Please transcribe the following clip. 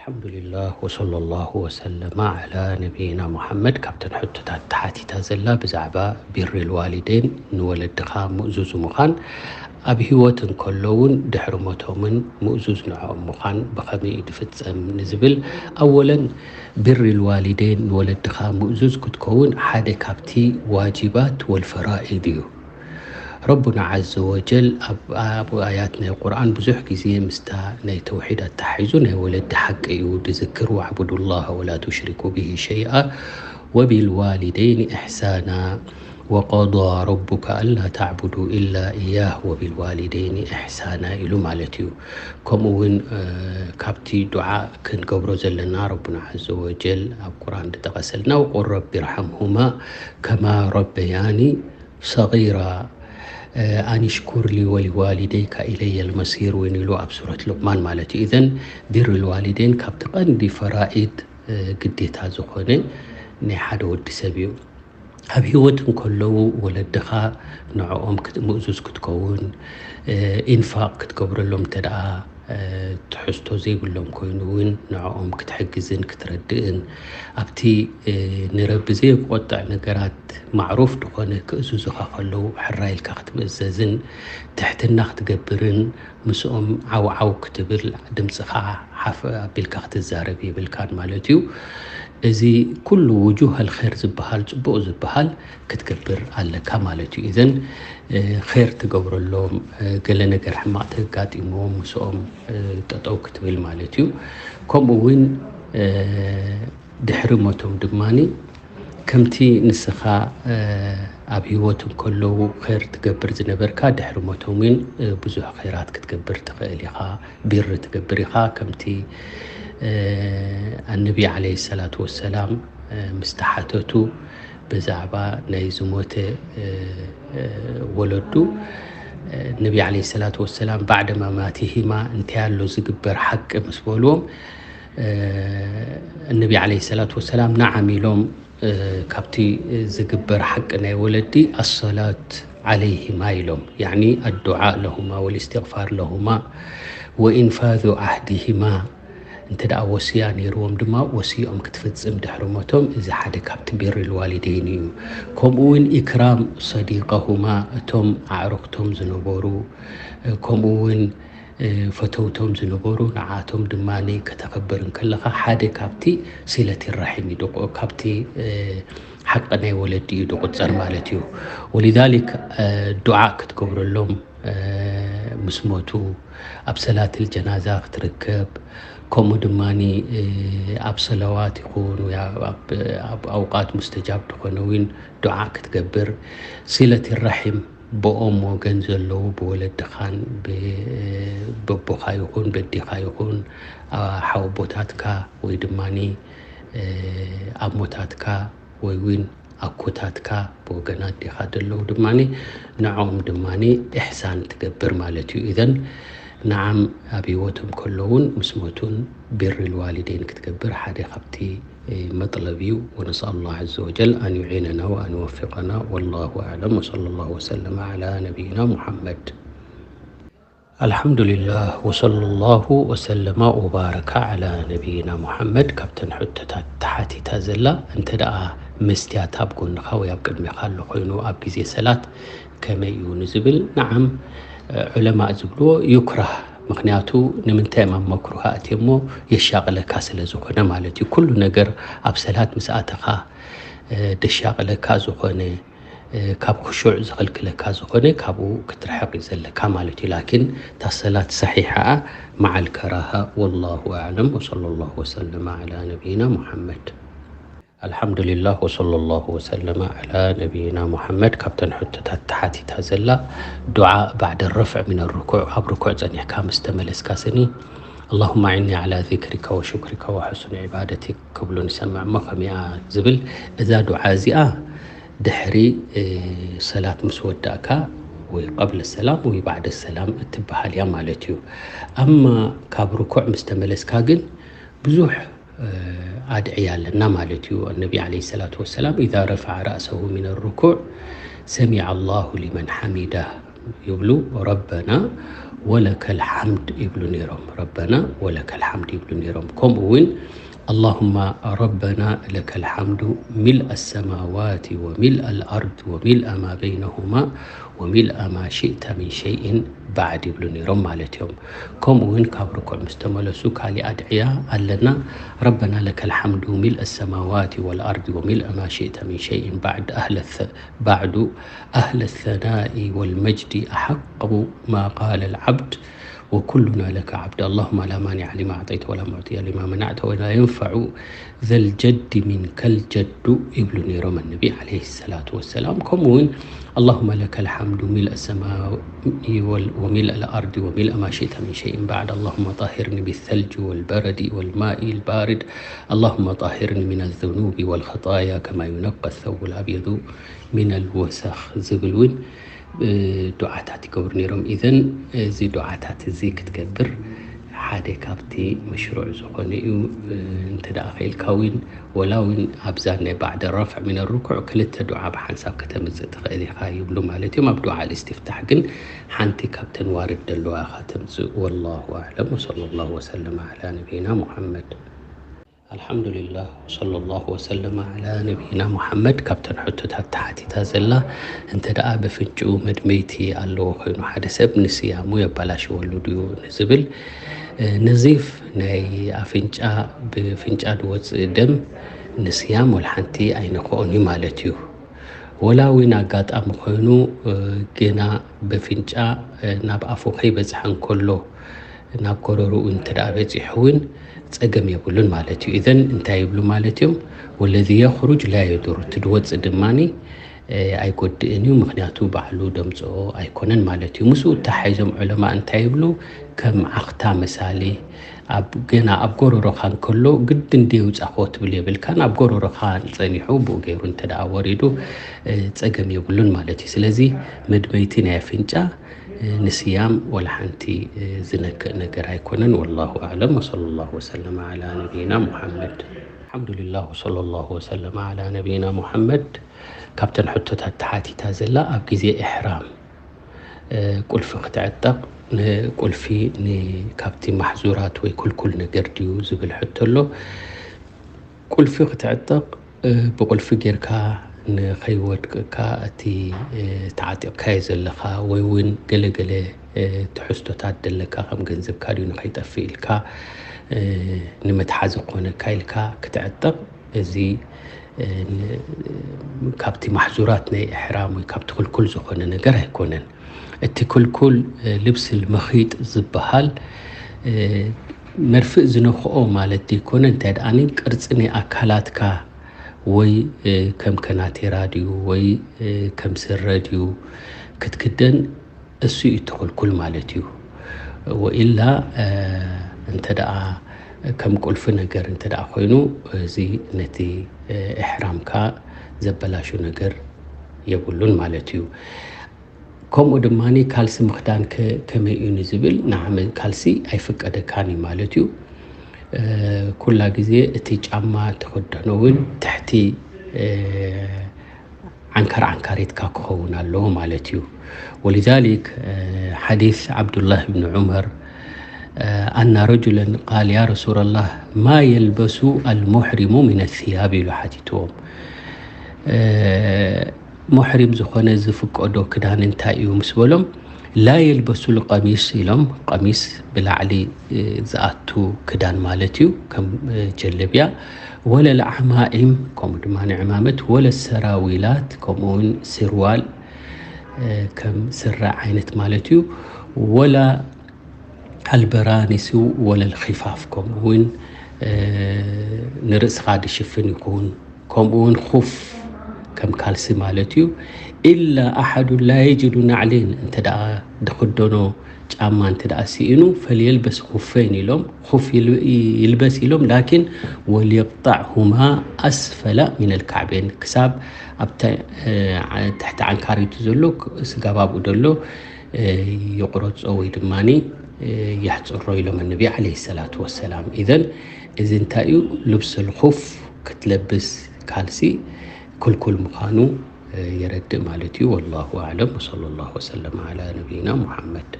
ኣልሓምዱሊላህ ወሰለላሁ ወሰለማ ዓላ ነቢይና ሙሓመድ። ካብተን ሕቶታት ተሓቲታ ዘላ ብዛዕባ ቢሪል ዋሊደይን፣ ንወለድኻ ምእዙዝ ምዃን፣ ኣብ ህይወት እንከሎ እውን ድሕሪ ሞቶምን ምእዙዝ ንዕኦም ምዃን ብኸመይ እዩ ዝፍጸም ንዝብል፣ ኣወለን ቢሪል ዋሊደይን፣ ንወለድኻ ምእዙዝ ክትከውን ሓደ ካብቲ ዋጅባት ወልፈራኢድ እዩ። ረቡና ዓዘ ወጀል ኣብ ኣብኡ ኣያት ናይ ቁርኣን ብዙሕ ግዜ ምስታ ናይ ተውሒድ ኣተሓሒዙ ናይ ወለዲ ሓቂ እዩ ድዝክር፣ "ወዕቡዱላህ ወላ ቱሽሪኩ ብሂ ሸይኣ ወቢልዋሊደይኒ ኢሕሳና ወቀዳ ረቡከ ኣላ ተዕቡዱ ኢላ ኢያህ ወቢልዋሊደይኒ ኢሕሳና" ኢሉ ማለት እዩ። ከምኡ እውን ካብቲ ዱዓ ክንገብሮ ዘለና ረቡና ዓዘ ወጀል ኣብ ቁርኣን ዝጠቐሰልና፣ "ወቁል ረቢ ርሓምሁማ ከማ ረበያኒ ሰጊራ ኣኒሽኩር ሊ ወሊዋሊደይካ ኢለየ ልመሲር" እውን ኢሉ ኣብ ሱረት ሉቅማን ማለት እዩ። ኢዘን ቢር ልዋሊደይን ካብቲ ቀንዲ ፈራኢድ ግዴታ ዝኾነ ናይ ሓደ ወዲ ሰብ እዩ። ኣብ ህይወት እንከለዉ ወለድኻ ንዕኦም ምእዙዝ ክትከውን፣ ኢንፋቅ ክትገብረሎም እንተ ደኣ ትሕዝቶ ዘይብሎም ኮይኑ እውን ንዕኦም ክትሕግዝን ክትረድእን፣ ኣብቲ ንረቢ ዘይቆጥዕ ነገራት ማዕሩፍ ዝኾነ ክእዝዙኻ ከለዉ ሕራይ ኢልካ ክትምእዘዝን ትሕትና ክትገብርን ምስኦም ዓውዓው ክትብል ድምፅኻ ሓፍ ኣቢልካ ክትዛረብ የብልካን ማለት እዩ። እዚ ኩሉ ውጁህ ኣልኸይር ዝበሃል ፅቡቕ ዝበሃል ክትገብር ኣለካ ማለት እዩ። ኢዘን ር ትገብረሎም፣ ገለ ነገር ሕማቕ ተጋጢምዎም ምስኦም ጠጠው ክትብል ማለት እዩ። ከምኡ እውን ድሕሪ ሞቶም ድማ ከምቲ ንስኻ ኣብ ህይወት እንከለዉ ር ትገብር ዝነበርካ ድሕሪ ሞቶም እውን ብዙሕ ራት ክትገብር ትኽእል ኢኻ። ቢር ትገብር ኢኻ። ከምቲ ኣነቢ ዓለይሂ ሰላቱ ወሰላም ምስ ተሓተቱ ብዛዕባ ናይ ዝሞተ ወለዱ፣ ነቢ ዓለይሂ ሰላቱ ወሰላም ባዕደ መማቲሂማ እንታይ ኣሎ ዝግበር ሓቂ ምስ በልዎም፣ ነቢ ዓለይሂ ሰላቱ ወሰላም ነዓም ኢሎም። ካብቲ ዝግበር ሓቂ ናይ ወለዲ ኣሰላት ዓለይሂማ ኢሎም፣ ያዕኒ ኣዱዓ ለሁማ ወልእስትግፋር ለሁማ ወኢንፋዙ ዓህዲሂማ። እንተ ደኣ ወስያ ነይርዎም ድማ ወስይኦም ክትፍጽም ድሕሪ ሞቶም፣ እዚ ሓደ ካብቲ ቢር ልዋሊደይን እዩ። ከምኡ እውን ኢክራም ሰዲቀሁማ፣ እቶም ኣዕሩኽቶም ዝነበሩ፣ ከምኡ እውን ፈተውቶም ዝነበሩ ንዓቶም ድማ ከተኸብር እንከለኻ ሓደ ካብቲ ሲለት ራሒም እዩ፣ ካብቲ ሓቂ ናይ ወለዲ እዩ ዝቁፀር ማለት እዩ። ወሊዛሊክ ዱዓ ክትገብረሎም ምስ ሞቱ ኣብ ሰላትል ጀናዛ ክትርከብ፣ ከምኡ ድማ ኣብ ሰለዋት ይኹን ኣብ ኣውቃት ሙስተጃብ ዝኾነ እውን ዱዓ ክትገብር፣ ሲለት ራሒም ብኦም ወገን ዘለዉ ብወለድኻን ብቦኻ ይኹን በዲኻ ይኹን ሓወቦታትካ ወይ ድማ ኣሞታትካ ወይ እውን ኣኮታትካ ብወገን ኣዴኻ ዘለዉ ድማ ንዕኦም ድማ ኢሕሳን ትገብር ማለት እዩ። ኢዘን ንዓም ኣብ ህይወቶም ከለውን ምስ ሞቱን ቢር ልዋሊደይን ክትገብር ሓደ ካብቲ መጥለብ እዩ። ونسأل الله عز وجل أن يعيننا وأن يوفقنا. والله أعلم، وصلى الله وسلم على نبينا محمد. ኣልሓምዱሊላህ ወሰለላሁ ወሰለማ ወባረካ ዓላ ነቢይና ሙሓመድ። ካብተን ሕቶታት ተሓቲታ ዘላ፣ እንተ ደኣ መስትያት ኣብ ጎንኻ ወይ ኣብ ቅድሜኻ ኣሎ ኮይኑ ኣብ ግዜ ሰላት ከመይ እዩ ንዝብል፣ ነዓም፣ ዑለማእ ዝብልዎ ዩክራህ። ምኽንያቱ ንምንታይ እዮም ኣብ መክሩህ ኣእትየሞ? የሻቕለካ ስለ ዝኾነ ማለት እዩ። ኩሉ ነገር ኣብ ሰላት ምስ ኣተኻ ደሻቕለካ ዝኾነ፣ ካብ ክሹዕ ዝኽልክለካ ዝኾነ ካብኡ ክትርሕቕ እዩ ዘለካ ማለት እዩ። ላኪን እታ ሰላት ሰሒሓኣ መዓል ከራሃ። ወላሁ ኣዕለም ወሰለላሁ ወሰለመ ዓላ ነቢይና ሙሓመድ። ኣልሓምዱሊላህ ወሰለላሁ ወሰለመ ዓላ ነቢይና ሙሓመድ። ካብተን ሕቶታት ተሓቲታ ዘላ፣ ዱዓ ባዕደ ረፍዕ ሚነ ርኩዕ፣ ኣብ ርኩዕ ጸኒሕካ ምስ ተመለስካ ስኒ፣ ኣላሁመ ኣዕኒ ዓላ ዚክሪካ ወሹክሪካ ወሑሱን ዒባደቲክ ክብሉ ንሰምዕ እሞ ከመይኣ ዝብል፣ እዛ ዱዓ እዚኣ ድሕሪ ሰላት ምስ ወዳእካ ወይ ቀብለ ሰላም ወይ ባዕደ ሰላም እትበሃል እያ ማለት እዩ። ኣማ ካብ ርኩዕ ምስ ተመለስካ ግን ብዙሕ ኣድዕያ ኣለና ማለት እዩ። ነቢ ዓለይሂ ሰላቱ ወሰላም ኢዛ ረፈዐ ረእሰሁ ሚነ ርኩዕ ሰሚዐ ኣላሁ ሊመን ሓሚዳህ ይብሉ፣ ረበና ወለከል ሓምድ ይብሉ ነይሮም። ረበና ወለከል ሓምድ ይብሉ ነይሮም። ከምኡ እውን اللهم ربنا لك الحمد ملء السماوات وملء الأرض وملء ما بينهما وملء ما شئت من شيء بعد ይብሉ ነይሮም ማለት እዮም። ከምኡ እውን ካብ ርኩዕ ምስ ተመለሱ ካሊእ ኣድዕያ ኣለና። ربنا لك الحمد ملء السماوات والأرض وملء ما شئت من شيء بعد أهل الث- بعد أهل الثناء والمجد أحق ما قال العبد وكلنا لك عبد اللهم لا مانع لما أعطيت ولا معطي لما منعت ولا ينفع ذا الجد منك الجد ይብሉ ነይሮም ነቢ عليه الصلاة والسلام። ከምኡ እውን اللهم لك الحمد ملء السماء وملء الأرض وملء ما شئت من شيء بعد اللهم طهرني بالثلج والبرد والماء البارد اللهم طهرني من الذنوب والخطايا كما ينقى الثوب الأبيض من الوسخ ዝብል እውን እ፣ ዱዓታት ይገብሩ ነይሮም። ኢዘን እዚ ዱዓታት እዚ ክትገብር ሓደ ካብቲ መሽሩዕ ዝኾነ እዩ። እ፣ እንተ ደኣ ኸኢልካ እውን ወላ እውን ኣብዛ ናይ ባዕደ ረፍዕ ሚነ ርኩዕ ክልተ ዱዓ ብሓንሳብ ከተምጽእ ትኽእል ኢኻ ይብሉ ማለት እዮም። ኣብ ዱዓ ልእስትፍታሕ ግን ሓንቲ ካብተን ዋርድ ዘለዋ ኢኻ ተምጽእ። ወላሁ ኣዕለም ወሰለ ላሁ ወሰለም ዓላ ነቢይና ሙሓመድ። ኣልሓምዱሊላህ ወሰለ ላሁ ወሰለም ዓላ ነቢይና ሙሓመድ። ካብተን ሕቶታት ተሓቲታ ዘላ እንተ ደኣ በፍንጭኡ መድመይቲ ኣለዎ ኮይኑ ሓደ ሰብ ንስያሙ የባላሽወሉ ድዩ ንዝብል፣ እ፣ ነዚፍ ናይ ኣፍንጫ ብፍንጫ ድወፅእ ደም ንስያም ወላ ሓንቲ ኣይነክኦን እዩ ማለት እዩ። ወላ እውን ኣጋጣሚ ኮይኑ፣ እ፣ ገና በፍንጫ፣ እ፣ ናብ ኣፉ ከይበፅሐ እንከሎ ናብ ጎረርኡ እንተ ደኣ በፂሑ እውን ፀገም የብሉን ማለት እዩ። ኢዘን እንታይ ይብሉ ማለት እዮም? ወለዚ የኽሩጅ ላ የዱር፣ እቲ ድወፅእ ድማ፣ እ፣ ኣይጎድእን እዩ፣ ምኽንያቱ ባዕሉ ደምፅኦ ኣይኮነን ማለት እዩ። ምስኡ እተሓሒዞም ዑለማ እንታይ ይብሉ? ከም ዓኽታ መሳሊ ኣብ ገና ኣብ ጎረሮኻ እንከሎ ግድን ደየውፃእክዎ ትብል የብልካን። ኣብ ጎረሮኻ ጸኒሑ ብኡ ገይሩ እንተ ደኣ ወሪዱ፣ እ፣ ጸገም የብሉን ማለት እዩ። ስለዚ መድመይቲ ናይ ኣፍንጫ፣ እ፣ ንስያም ወላ ሓንቲ፣ እ፣ ዝነክእ ነገር ኣይኮነን። ወላሁ ኣዕለም ወሰለ ላሁ ወሰለም ዓላ ነቢይና ሙሓመድ። ኣልሓምዱሊላህ ወሰለ ላሁ ወሰለም ዓላ ነቢይና ሙሓመድ። ካብተን ሕቶታት ተሓቲታ ዘላ ኣብ ግዜ ኢሕራም እ፣ ቁልፊ ክትዕጠቕ፣ ንቁልፊ ን-፣ ካብቲ ማሕዙራት ወይ ክልኩል ነገር ድዩ ዝብል ሕቶ ኣሎ። ቁልፊ ክትዕጠቕ፣ እ፣ ብቁልፊ ጌርካ ንኸይወድቅካ እቲ፣ እ፣ ተዓጢቕካዮ ዘለኻ ወይ እውን ገለገለ፣ እ፣ ትሕዝቶታት ደለካ ከም ገንዘብካ ድዩ ንኸይጠፍእ ኢልካ፣ እ፣ ንመትሓዚ ክኾነካ ኢልካ ክትዕጠቕ፣ እዚ፣ እ፣ ን-፣ ካብቲ ማሕዙራት ናይ ኢሕራም ወይ ካብቲ ክልኩል ዝኾነ ነገር ኣይኮነን። እቲ ክልኩል፣ እ፣ ልብስል መኺጥ ዝበሃል፣ እ፣ መርፍእ ዝነኽኦ ማለት ዘይኮነ፣ እንታይ ደኣኒ ቅርጺ ናይ ኣካላትካ ወይ፣ እ፣ ከም ከናቴራ ድዩ ወይ፣ እ፣ ከም ስረ ድዩ ክትክደን፣ እሱ እዩ እቲ ክልኩል ማለት እዩ። ወኢላ፣ እ፣ እንተ ደኣ ከም ቁልፊ ነገር እንተ ደኣ ኮይኑ፣ እዚ ነቲ፣ እ፣ ኢሕራምካ ዘበላሹ ነገር የብሉን ማለት እዩ። ከምኡ ድማ ካልሲ ምኽዳን ከ-፣ ከመይ እዩ ንዝብል፣ ንዓመ ካልሲ ኣይፍቀደካን እዩ ማለት እዩ። እ፣ ኩላ ግዜ እቲ ጫማ ትኽደኖ እውን ትሕቲ፣ እ፣ ዓንካር ዓንካሪትካ ክኸውን ኣለዎ ማለት እዩ። ولذلك፣ እ፣ ሓዲስ ዓብዱላህ ብን ዑመር፣ እ፣ ኣና ረጁለን ቃል ያ ረሱላላህ ማ የልበሱ ኣልሙሕሪሙ ሚነ ሲያብ ኢሉ ሓቲትዎም። እ፣ ሙሕሪም ዝኾነ ዝፍቀዶ ክዳን እንታይ እዩ ምስ በሎም፣ ላ የልበሱ ልቀሚስ ኢሎም፣ ቀሚስ ብላዕሊ፣ እ፣ ዝኣቱ ክዳን ማለት እዩ፣ ከም፣ እ፣ ጀለብያ፣ ወለ ልዓማዒም፣ ከምኡ ድማ ንዕማመት፣ ወለ ሰራዊላት፣ ከምኡ እውን ስርዋል፣ እ፣ ከም ስረ ዓይነት ማለት እዩ፣ ወላ ኣልበራኒሱ፣ ወለ ልኺፋፍ፣ ከምኡ እውን፣ እ፣ ንርእስኻ ድሽፍን ይኹን፣ ከምኡ እውን ኹፍ ከም ካልሲ ማለት እዩ። ኢላ ኣሓዱን ላ የጅዱ ናዕሌን፣ እንተ ደኣ ድኽደኖ ጫማ እንተ ደኣ ስኢኑ፣ ፈልየልበስ ኹፈይን ኢሎም፣ ኹፍ ይል-፣ ይልበስ ኢሎም፣ ላኪን ወልየቅጣዕሁማ ኣስፈላ ሚነል ካዕቤን፣ ክሳብ ኣብታ፣ እ፣ ትሕቲ ዓንካሪቱ ዘሎ፣ ክ-፣ ስጋብ ኣብኡ ዘሎ፣ እ፣ ይቑረጾ ወይ ድማኒ፣ እ፣ የሕጽሮ ኢሎም ነቢ ዓለይሂ ሰላቱ ወሰላም። ኢዘን እዚ እንታይ እዩ? ልብስል ኹፍ ክትለብስ ካልሲ ክልኩል ምዃኑ፣ እ፣ የረድእ ማለት እዩ። ወላሁ ኣዕለም ወሰለ ላሁ ወሰለም ዓላ ነቢይና ሙሓመድ።